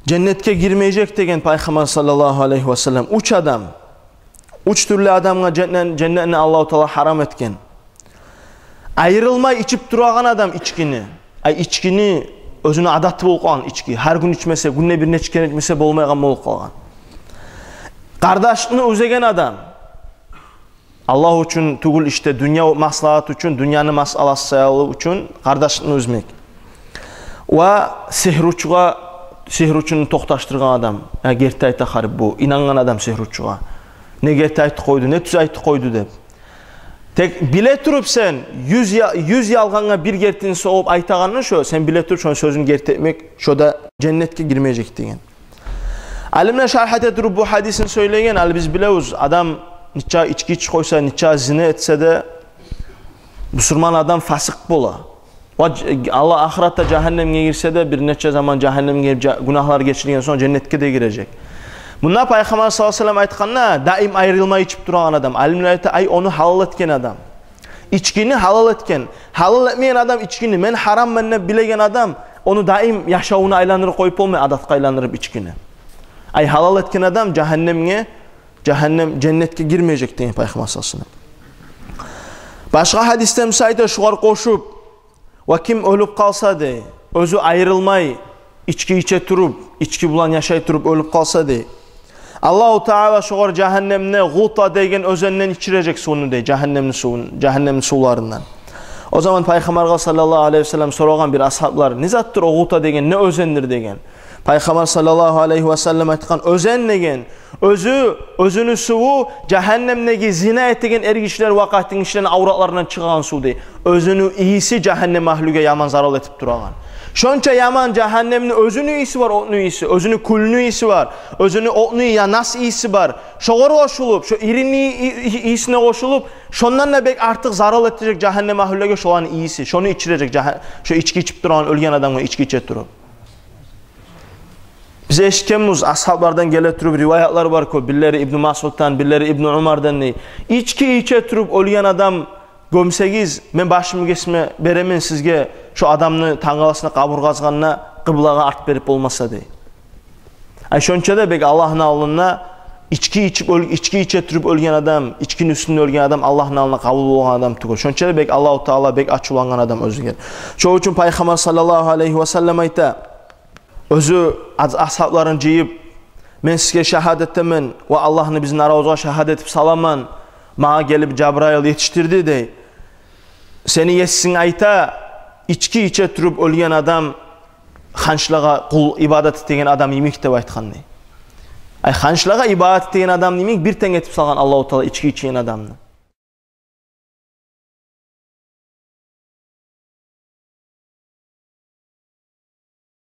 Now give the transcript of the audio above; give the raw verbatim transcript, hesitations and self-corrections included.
женнетге гирмежек деген Пайхаммар саллаллагьу алайгьи васаллам. Уьч адам, уьч тюрлю адамгъа женнет-, женнетни Аллагьу Таала гьарам этген. Айрылмай ичип турагъан адам ичкини. Ай, ичкини оьзюню адаты болуп къалгъан ички. Гьар гюн ичмесе, гюнде бир нече керен ичмесе болмайгъан болуп къалгъан. Къардашлыкъны уьзеген адам. Аллагь учун тюгюл, ишде дюнья маслагьат учун, дюньяны масъаласы саялы учун къардашлыкъны уьзмек. Ва сигьручугъа, сигьручуну токъташдыргъан адам. Я, герти айта гьарип бу, инангъан адам сигьручугъа. Не герти айтып къойду, не тюз айтып къойду деп. Тек биле туруп сен юз я-, юз ялгъангъа бир гертини согъуп айтагъаны шо, сен биле туруп шону сёзюн герти этмек, шо да женнетге гирмежек деген. Алимлер шаргь эте туруп бу гьадисни сёйлеген, гьали биз билебиз, адам нече ички ичип къойса, нече зина этсе де, бусурман адам фасикъ бола. Ва ж-, Аллагь, ахыратда жагьаннемге гирсе де, бир нече заман жагьаннемге жа-, гюнагьлар гечилген сонг женнетге де гирежек. Мунда Пайхаммар саллаллагьу алайгьи васаллам айтгъанда, даим айрылмай ичип турагъан адам. Алимлер айта, ай, ону гьалал этген адам. Ичкини гьалал этген. Гьалал этмеген адам ичкини, мен гьарамман деп билеген адам, ону даим яшавуна айландырып къоюп болмай, адатгъа айландырып ичкини. Ай, гьалал этген адам жагьаннемге, жагьаннем, женнетге гирмежек деген Пайхаммар саллаллагьу алайгьи васаллам. Башгъа гьадисде буса айта, шугъар къошуп, ва ким оьлюп къалса дей, оьзю айрылмай, ички иче туруп, ички булан яшай туруп оьлюп къалса дей, Аллагьу Таала шогъар жагьаннемде Гъута деген оьзенден ичирежек сувну дей, жагьаннемни сувун, жагьаннемни сувларындан. О заман Пайхаммаргъа саллаллагьу алайгьи васаллам сорагъан бир асгьаблар, не затдыр о Гъута деген, не оьзендир деген. Пайхаммар саллаллагьу алайгьи васаллам айтгъан, оьзен деген, оьзю, оьзюню суву жагьаннемдеги зина этеген эргишилер ва къатынгишилени авратларындан чыгъагъан сув дей. Оьзюню ийиси жагьаннем агьлюге яман зарал этип турагъан. Шонча яман жагьаннемни оьзюню ийиси бар, отну ийиси, оьзюню кюлню ийиси бар, оьзюню отну я нас ийиси бар. Шогъар къошулуп, шо ирини и-, и-, ийисине къошулуп, шондан да бек артыкъ зарал этежек жагьаннем агьлюлеге шоланы ийиси. Шону ичирежек жагьа-, шо ички ичип турагъан оьлген адамгъа ички иче туруп. Биз эшитгенбиз, асгьаблардан геле туруп риваятлар бар кёп. Бирлери Ибну Масъуддан, бирлери Ибну Умардан дей. Ички иче туруп оьлген адам гёмсегиз, мен башымны кесме беремен сизге, шо адамны тангаласына къабур къазгъанда къыблагъа арт берип болмаса дей. Ай, шонча да бек Аллагьны алдында ички ичип оьл-, ички иче туруп оьлген адам, ичкини уьстюнде оьлген адам Аллагьны алдында къабул болгъан адам тюгюл. Шонча да бек Аллагьу Таала бек ачувлангъан адам оьзюне. Шо учун Пайхаммар саллаллагьу алайгьи васаллам айта, оьзю аз-, асгьабларын жыйып, мен сизге шагьадат этемен ва Аллагьны бизин арабызгъа шагьат этип саламан, магъа гелип Жабрайыл етишдирди дей. Сени есинг айта, ички иче туруп оьлген адам ханчлагъа къул ибадат этеген адам йимик деп айтгъан дей. Ай, ханчлагъа ибадат этеген адам йимик бир тенг этип салгъан Аллагьу Таала ички ичеген адамны.